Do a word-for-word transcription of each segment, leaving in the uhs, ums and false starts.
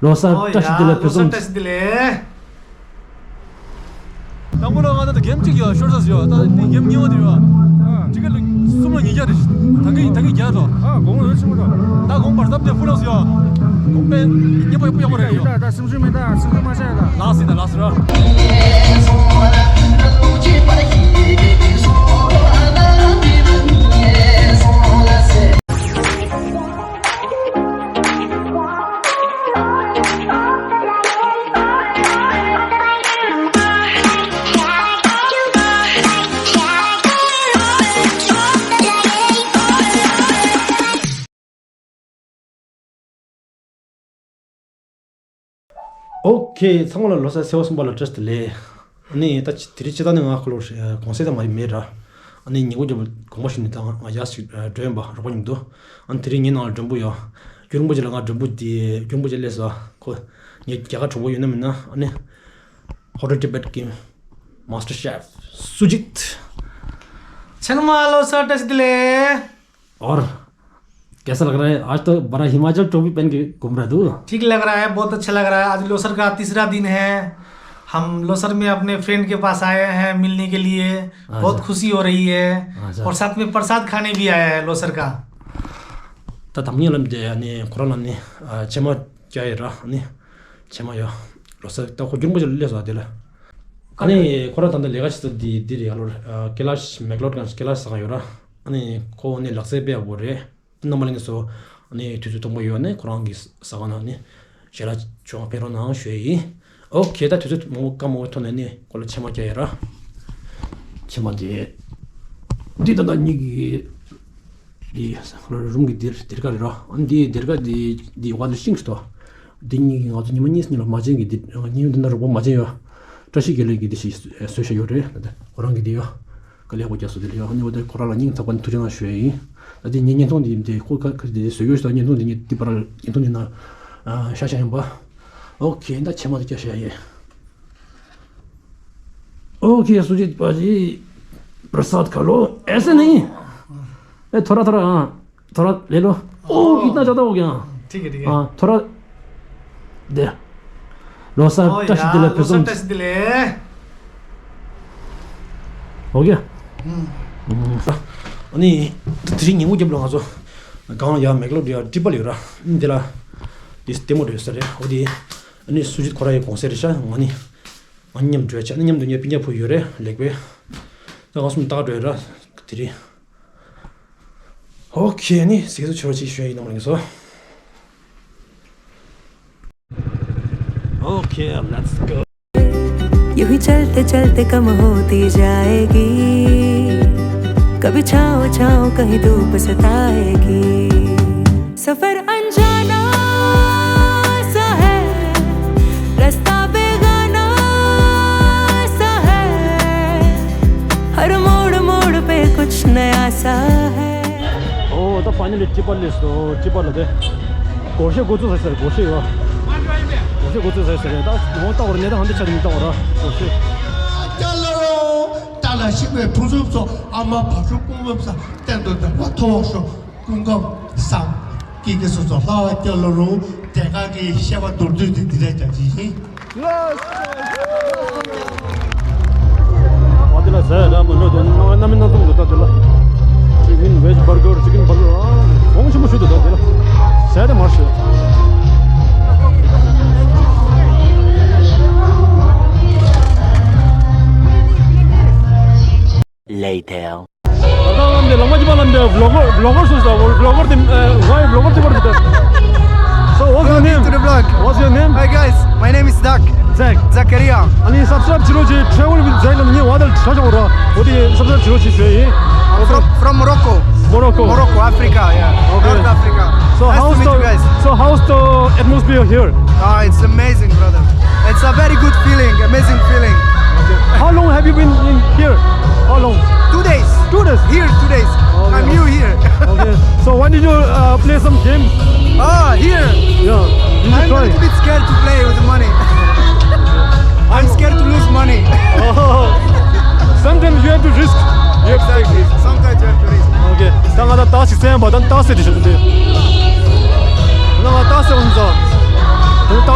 ལོ་གསར་བཀྲ་ཤིས་བདེ་ལེགས། ཕུན་སུམ། ལོ་གསར་བཀྲ་ཤིས་བདེ་ལེགས། དང་པོ་ལ་ང་ད་ལྟ་གེམ་གཅིག་ཡོད། ཤོར་ས་ཡོད། ད་དེ་གེམ་གཉིས་པ་དེ་ཡོད། ཨ། ཅི་ག་ལ་གསུམ་ལ་ཉིས་བརྒྱ་རེད། ད་གི་ད་གི་བརྒྱ་དོ། ཨ། གོང་ལོ་ཆེན་པོ་དང་། ད་གོང་བར་སྟབས་བདེ་ཕུ་ལོགས་ཡོད། གོང་པའི་གཉིས་པ་ཡག་པོ་ཡག་པོ་རེད་ཡོད། ད་ད་སེམས་ཤུགས་མེད། ད་སེམས་ཤུགས་མ་ཆག་ཡ། ད་ལགས་སི་ད་ལགས་སི་ར། ཨོ་ཁེ། ཚང་མ་ལ་ལོ་གསར་ཚེས་པ་གསུམ་པ་ལ་བཀྲ་ཤིས་བདེ་ལེགས། ཨ་ནི་ད་ཅི་དེ་རིང་སྤྱིར་བཏང་ནས་ང་ཁོ་ལོ་གུང་སེང་ད་མ་རེད་མེད་ར། ཨ་ནི་ཉིན་གུང་རྒྱབ་དགོངས་པ་ཞུས་ནས་ད་ང་ཡར་ཞིག་འགྲོ་ཡིན་པ། རོགས་པ་མཉམ་དུ། ཨ་ནི་དེ་རིང་ངའི་ནང་ལ་མགྲོན་པོ་ཡོད། སྐྱོར་མོ་ཅིག་ལ་ང་མགྲོན་པོ་དེ་སྐྱོར་མོ་ཅིག་སླེབས་སོང་། ཁོ་ངའི་རྒྱ་གར་གྲོགས་པོ་ཡོད་ན་མིན་ན། ཨ་ནི་Hotel Tibet གི་Master Chef Sujit། ཚང་མ་ལོ་གསར་བཀྲ་ཤིས་བདེ་ལེགས། और कैसा लग रहा है? आज तो बड़ा हिमाचल टोपी पहन के घूम रहा है तू। ठीक लग रहा है, बहुत अच्छा लग रहा है। आज लोसर का तीसरा दिन है, हम लोसर में अपने फ्रेंड के पास आए हैं मिलने के लिए। अच्छा। बहुत खुशी हो रही है। अच्छा। और साथ में प्रसाद खाने भी आया है लोसर का। ད་དམ་ཉེ་ལམ་དེ་ནི་ཁོ་རང་ལ་ནི་ཨ་ཕྱེ་མ་བཀྱག་ཡོད་ར། ནི་ཕྱེ་མ་ཡོད། ལོ་གསར་ད་ཁོ་སྐྱོར་མོ་ཅིག་ལ་སླེབས་སོང་དེ་ལ། ཨ་ནི་ཁོ་རང་ད་ལྟ་ལས་ཀ་བྱེད་ས་དེ་འདི་རེད། ཨ་ལོ་ཀེ་ལ་ཤ་མེག་ལོར་གང་ཀེ་ལ་ཤ་ཟ་ག་ཡོད་ར། ཨ་ནི་ཁོ་ནི་ལག་རྩལ་དཔེ་ཡག་པོ་རེད། རྣམ་པ་ལྷན་རྒྱས་ཚོ་ནི་དུས་ཚོད་ཐུང་པོ་ཡོད་ནས་ཁོ་རང་གི་ཟ་ཁང་ནང་ནས་ཞལ་ལག་མཆོད་པ་ཕེབས་རོགས་གནང་ཞུ་ཡི་ཡིན། ཨོ་ཁེ། ད་དུས་ཚོད་མང་པོ་སྐར་མང་པོའི་ཐོག་ནས་ནི་ཁོ་ལ་ཕྱེ་མ་བཀྱག་ཡོད་ར། ཕྱེ་མ་དེ་འདི་ད་ལྟ་ཉིད་ཀྱི་འདི་རུམ་གྱི་འདིར་སྡེར་ཁ་རེད་ར། ཨ་ནི་འདི་སྡེར་ཁ་འདི་འདི་ཡོག་ག་འདི་ཤིང་ཞིག་ཏོ། འདི་གཉིས་ཀྱིས་ང་ཚོ་ཉི་མ་གཉིས་གཉིས་ལ་མ་བྱན་གྱི་འདི་ཉིན་འདི་ན་རོགས་པ་མ་བྱན་ཡོད། བཀྲ་ཤིས་དགེ་ལེགས་ཀྱིས་འདི་ཞིག་བཟོས་བཞག་ཡོད་རེད། ད་ལྟ་ཁོ་རང་གི་འདི་ཡོད། དཀའ་ལས་ཁག་པོ་རྒྱག་སོང་དེ་ལ་ཡོད། ཨ་ནི་འོ་དེ་ཁོ་རང་ལ་སྙིང་ཐག་པ་ནས་ཐུགས་རྗེ་གནང་ཞུ་ཡ་ཡིན། ད་དེ་ངའི་བརྙན་ཐུང་འདི་འདི་ཁོ་ཁ་ཁ་དེ་བཟོས་ཡོད་ཞིག་ད་བརྙན་ཐུང་འདི་ངས་འདི་པར་བརྙན་ཐུང་འདི་ན་ཤ་ཤ་ཡིན་པ། ཨོ་ཁེ། ད་ཕྱེ་མ་དེ་སྐྱ་ཤ་ཡིན། ཨོ་ཁེ། སུ་ཇིད་པ་ཇི། པྲ་སཱད་ཁ་ལོ། ऐसे नहीं। ए थोड़ा थोड़ा, हाँ। थोड़ा ले लो। ओ, इतना ज्यादा हो गया। ठीक है, ठीक है। हाँ, थोड़ा दे। ལོ་གསར་བཀྲ་ཤིས་བདེ་ལེགས། ཕུན་སུམ། ལོ་གསར་བཀྲ་ཤིས་བདེ་ལེགས། ཨོ་ཁེ། ཨ་ནི་དེ་རིང་ཉིན་གུང་རྒྱབ་ལ་ང་ཚོ་གང་ཡ་མེག་ལོ་ཌི་ཡ་ཊི་པལ་ཡོད་ར། ཨ་ནི་དེ་ལ་དེ་ལྟད་མོ་འགྲོ་ས་རེད། འོ་དེ་ཨ་ནི་སུ་ཇིད་ཁོ་ར་ཡི་གུང་སེང་རེད་ཤག་ང་ནི་ང་མཉམ་འགྲོ་ཡ་ཆ་ནི་མཉམ་དུ་ངའི་སྤུན་ཀྱག་བུ་ཡོད་རེད་ལེགས་པས། ད་ང་གསུམ་ཏག་འགྲོ་ཡ་ར་དེ་རིང་། ཨོ་ཁེ། ནི་ཟིག་ཚོ་ཆོར་ཅིག་ཞུ་ཡ་ཡིན་ནམ་རིང་སོ། Okay, let's go. यूं ही चलते चलते कम होती जाएगी, कभी छाँव छाँव कहीं धूप सताएगी। सफर अनजाना सा है, रास्ता बेगाना सा है, हर मोड़ मोड़ पे कुछ नया सा है। ཨོ་ད་ཕ་ནི་ལི་ཊི་པལ་ལས་སོ། ཊི་པལ་ལ་དེ་སྒོར་གཞས་འགོ་བཙུགས་ཟེར་ཟེར། སྒོར་གཞས་ཡོད། སྒོར་གཞས་འགོ་བཙུགས་ཟེར་ཟེར་རེད། ད་ངོ་ལྟ་བར་ནས་ད་ཧང་དེ་ཆ་དེ་མི་ལྟ་བར་སྒོར་གཞས། ཏཱ་ལ་ཤི་མོའི་ཕུན་སུམ་ཚོགས། ཨ་མ་བ་ཕྱུགས་ཀུན་སློབ་ས། སྟེང་དུ་བདེ་བ་མཐོ་བར་ཤོག་ཀུན་ཁམས་བཟང་། སྐྱིད་སྐྱིད་སོ་སོ་ལྷ་བ་སྐྱ་ལོ་རུ། དེ་ག་གི་བཤད་པ་མདོར་བསྡུས་དེ་འདི་འདྲ་རྒྱག་གི་ཡིན། ཨ་དེ་ལ་ཟས་ར་མ་འགྲོ་དོ། རྣམ་སྨིན་སྣ་ཚོགས་འདུག་ད་དེ་ལ། ཅི་ཀིན་བེཇ་བར་གར། ཅི་ཀིན་བར་གར། ཨ་གོང་ཆེན་པོ་ཞིག་འདུག་ད་དེ་ལ། ཟས་དེ་མར་ཞུ། Later. ད་ལམ་དེ་ལོ་མ་གཅིག་པ་ལམ་དེ་བི་ལོ་གར་བི་ལོ་གར་སུ་ཟ་བི་ལོ་གར་དེ་ཝའི་བི་ལོ་གར་དེ་བར་དེ། So what's your name? Welcome to the vlog. What's your name? Hi guys, my name is Zach. Zach. Zakaria. ཨ་ནི་སབ་སི་ཀྲའིབ་བྱེད་རོགས་བྱེད། Travel with Zach ལ་ངས་བ་དལ་ཁྲ་ཆག་ར། འོ་དེ་སབ་སི་ཀྲའིབ་བྱེད་རོགས་བྱེད་ཞུ་ཡིན། I'm from, from Morocco. Morocco. Morocco, Africa, yeah. Okay. North Africa. So how's the, so how's the atmosphere here? Ah, it's amazing, brother. It's a very good feeling, amazing feeling. Okay. How long have you been in here? How long? Two days. Two days? Here, two days. Okay. I'm new here. Okay. So why did you, uh, play some game? Ah, here. Yeah. Did you try? I'm a little bit scared to play with the money. I'm scared to lose money. Oh. Sometimes you have to risk. You have to take risk. Exactly. Sometimes you have to risk. Okay. ད་ང་ད་ཏག་ཅིག་སེམས་པ་ད་ཏག་སེ་དེ་ཞིག་འདི། ང་ང་ཏག་སེ་འོང་ཙང་། ད་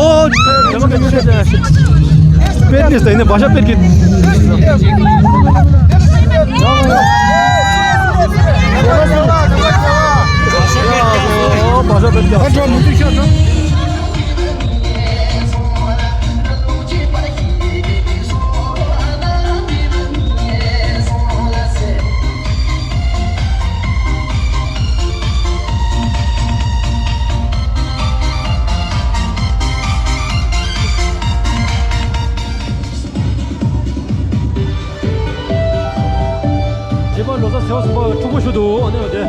ཨོ། དེ་མ་གི་ཤེས་ཏེ། པེར་ནི་སྟེ་ནི་བ་ཤ་པེར་གི། ཨོ་བ་ཤ་པེར་གི། རྗེས་མ་ལོ་གསར་ཚེས་པ་གསུམ་པ་ཕྲུ་གུ་ཞུ་འདུག་ཨ་ནི་འོ་དེ།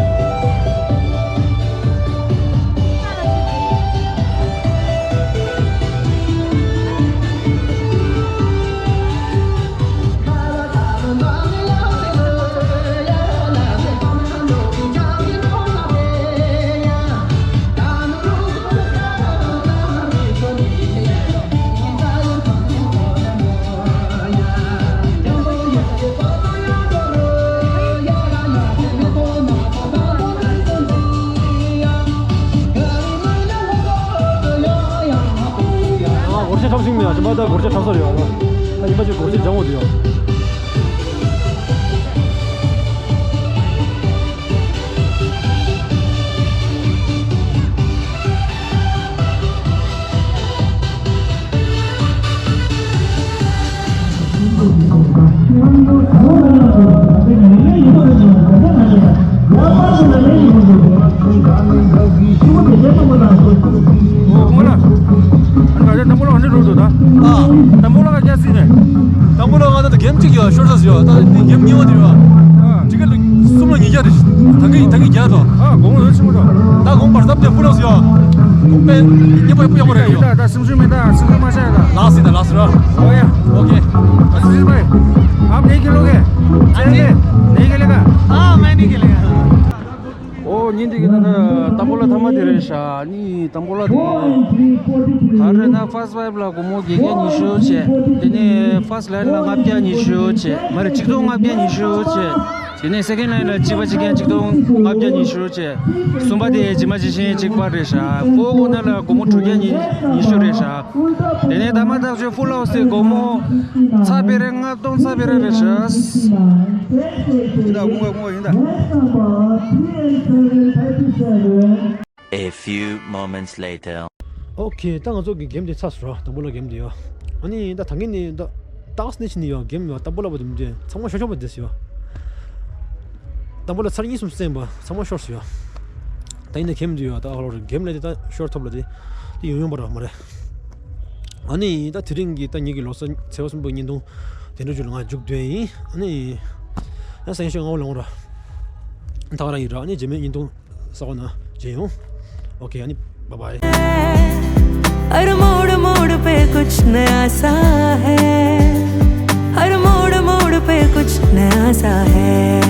ཨ་སྒོར་གཞས་འཁྲབ་ཤེས་མེད་ཡ། ཅི་མ་ད་སྒོར་གཞས་འཁྲབ་ས་རེད་ཡ། ད་ཡིན་པ་ཅིག་སྒོར་གཞས་སྦྱང་འོ་དེ་ཡ། ཨོ། དང་པོ་ལ། ཨ་ནི་ག་ཚོད་དང་པོ་ལ་ག་འདྲ་འགྲོ་འདུག་ད། ཨ། དང་པོ་ལ་ང་ཚོ་གེམ་གཅིག་ཡོད། ཤོར་ས་ཡོད། ད་དེ་གེམ་གཉིས་པ་དེ་ཡོད། ཨ། གཅིག་ག་ལ་གསུམ་ལ་ཉིས་བརྒྱ་རེད། ད་གིན་ད་གིན་བརྒྱ་དང་། ཨ། དགོང་མོ་ཆེན་པོ་འགྲོ། ད་དགོང་བར་སྟབས་བདེ་པོ་ལགས་ཡོད། དགོང་དཔེ་ཉེ་པོ་ཡག་པོ་ཡག་པོ་རེད་ཡོད། ད་སེམས་ཤུགས་མེད། ད་སེམས་ཤུགས་མ་ཆག་ད། ལགས་སོ། ད་ལགས་སོ། ཨོ་ཡ། ཨོ་ཁེ། ད་སེམས་ཤུགས་པས། ཨ་ནི་གི་ལོ་གེ། ཨ་ནི་གི་ལོ་གེ། ཨ་མ་ནི་གི་ལོ་གེ། ཨོ། ཉིན་འདི་གི་ནང་ན་དང་པོ་ལ་ཐ་མ་དེ་རེད་ཤག་ཨ་ནི་དང་པོ་ལ་དེ་ནི་ད་རེས་ན་ཕར་སི་ཊི་ཕའིབ་ལ་སྒོར་མོ་བརྒྱད་བརྒྱ་ཉི་ཤུ་བྱས། དེ་ནས་ཕར་སི་ཊི་ལའེན་ལ་ལྔ་བརྒྱ་ཉི་ཤུ་བྱས། མ་རེད། ཆིག་སྟོང་ལྔ་བརྒྱ་ཉི་ཤུ་བྱས། དེ་ནས་སེ་ཀེན་ཌི་ལའེན་ལ་གཅིག་པ་གཅིག་རྐྱང་ཆིག་སྟོང་ལྔ་བརྒྱ་ཉི་ཤུ་བྱས། གསུམ་པ་དེ་ཇི་མ་ཇི་བཞིན་གཅིག་པ་རེད་ཤག་ཕོར་ཀོར་ནར་ལ་སྒོར་མོ་དྲུག་བརྒྱ་ཉི་ཉི་ཤུ་རེད་ཤག་དེ་ནས་ད་མ་ཐག་ཆོད་ཕུལ་ཧའོ་སི་དེ་སྒོར་མོ་ཚ་བེ་རེ་ལྔ་སྟོང་ཚ་བེ་རེ་རེད་ཤག་ཡིན་ད་དགོངས་པ་དགོངས་པ་ཡིན་ད། A few moments later. ཨོ་ཁེ། ད་ང་ཚོ་གི་གེམ་དེ་ཚར་སོང་ར། དང་པོ་ལ་གེམ་དེ་ཡོད། ཨ་ནི་ད་ད་གིན་ནི་ད་ཏག་སི་ནི་ཕྱིན་ནི་ཡོད། གེམ་ཡོད། དང་པོ་ལ་བ་དེ་མི་འདུག་ཚང་མ་ཤོར་ཤོར་བ་དེ་སུ་ཡོད། དང་པོ་ལ་ཚར་གཉིས་གསུམ་བསྲེས་པ་ཚང་མ་ཤོར་སོང་ཡོད། ད་ཡིན་ན་གེམ་དེ་ཡོད། ད་ཨ་ལོ་གེམ་ལས་དེ་ད་ཤོར་ཐུབ་ལ་དེ་དེ་ཡོང་ཡོང་པ་ར་མ་རེད། ཨ་ནི་ད་དེ་རིང་གི་ད་ངེད་ཀྱི་ལོ་གསར་ཚེས་པ་གསུམ་པའི་བརྙན་ཐུང་དེ་འདྲ་ཅིག་ལ་ང་མཇུག་བསྡུ་ཡིན། ཨ་ནི་ཡང་སང་ཉིན་ཞོགས་སྔ་པོ་ལངས་ར། ད་ག་རང་ཡིན་ར། ཨ་ནི་རྗེས་མའི་བརྙན་ཐུང་གསར་པ་ནང་མཇལ་ཡོང་། ཨོ་ཁེ། ཨ་ནི་བཱའི་བཱའི། हर मोड़ मोड़ पे कुछ नया सा है। हर मोड़ मोड़ पे कुछ नया सा है।